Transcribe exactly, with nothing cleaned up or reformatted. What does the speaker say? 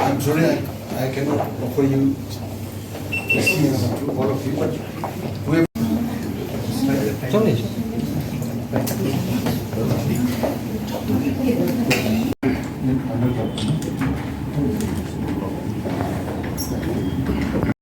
I'm sorry, I, I cannot offer you the seats to all of you, but we have